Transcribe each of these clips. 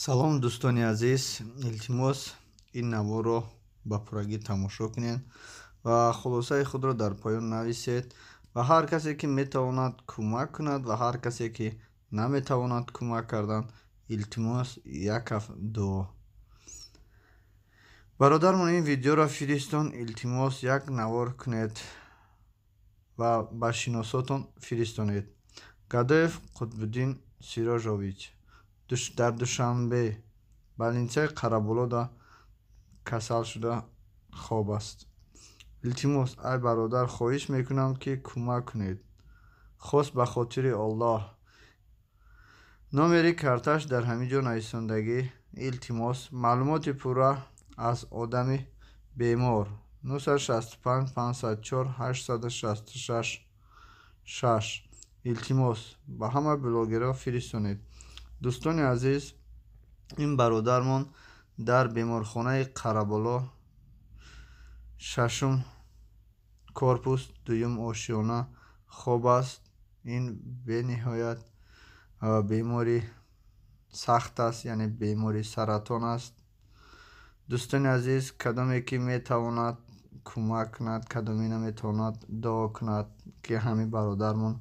Салом, дӯстони азиз! Илтимос, ин наворро ба пуррагӣ тамошо кунед ва хулосаи худро дар поён нависед ва ҳар касе ки метавонад, кӯмак кунад, ва ҳар касе ки наметавонад кӯмак кардан, илтимос, як ҳафт дуо. Бародармон ин видеоро фиристон, илтимос, як навор кунед ва ба шиносотон фиристонед. Гадоев Қутбиддин Сирожович дар Душанбе, больницаи Қараболода касал шуда хоб аст. Илтимос, ай бародар, хоҳиш мекунам, ки кӯмак кунед, хос ба хотири Аллоҳ. Номери карташ дар ҳамин ҷо нависондагӣ. Илтимос, маълумоти пурра аз одами бемор: 965 504 866 6. Илтимос, ба ҳама блогерҳо фиристонед. Дӯстони азиз, ин бародармон дар беморхонаи Қараболо, шашум корпус, дуюм ошёна хоб аст. Ин бениҳоят бемори сахт аст, яъне бемори саратон аст. Дӯстони азиз, кадоме ки метавонад, кӯмак кунад, кадоме наметавонад, дуо кунад, ки ҳамин бародармон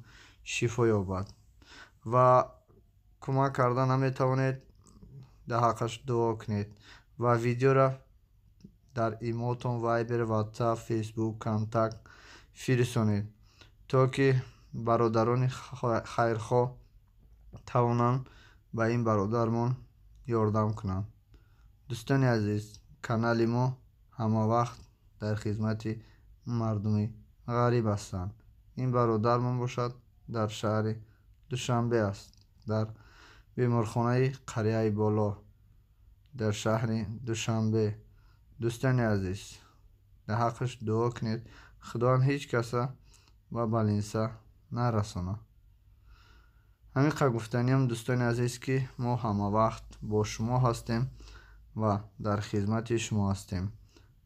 шифо ёбад, ва кӯмак карда наметавонед, дар ҳаққаш дуо кунед ва видеоро дар имотон, Вайбер, Ватсап, Фейсбук, Контакт фиристонед, то ки бародарони хайрхоҳ тавонанд ба ин бародармон ёрдам кунанд. Дӯстони азиз, канали мо ҳамавақт дар хизмати мардуми ғариб ҳастанд. Ин бародармон бошад, дар шаҳри Душанбе аст, дар беморхонаи Қарияи Боло дар шаҳри Душанбе. Дӯстони азиз, дар ҳаққаш дуо кунед, Худованд ҳеҷ каса ба больница нарасонад. Ҳамин қадр гуфтаниам, дӯстони азиз, ки мо ҳамавақт бо шумо ҳастем ва дар хизмати шумо ҳастем.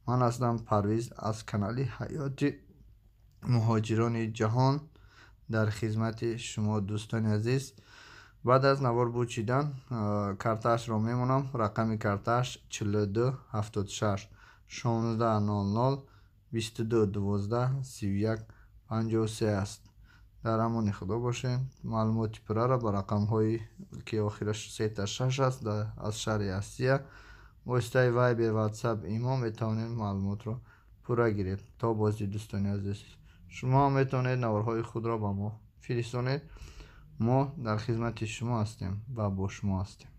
Ман ҳастам Парвиз аз канали Ҳаёти муҳоҷирони ҷаҳон, дар хизмати шумо, дӯстони азиз. Баъд аз навор бучидан картаашро мемонам. Рақами картааш 42 76 16 00 22 12 31 53 аст. Дар амони Худо бошед. Маълумоти пурраро ба рақамҳое ки охираш сета шаш аст, аз шаҳри Россия, воситаи Вайбер, Ватсап, Имо метавонед маълумотро пурра гиред. То боздид, дӯстони азиз. Шумо ҳам метавонед наворҳои худро ба мо фиристонед. Мо дар хизмати шумо ҳастем ва бо шумо ҳастем.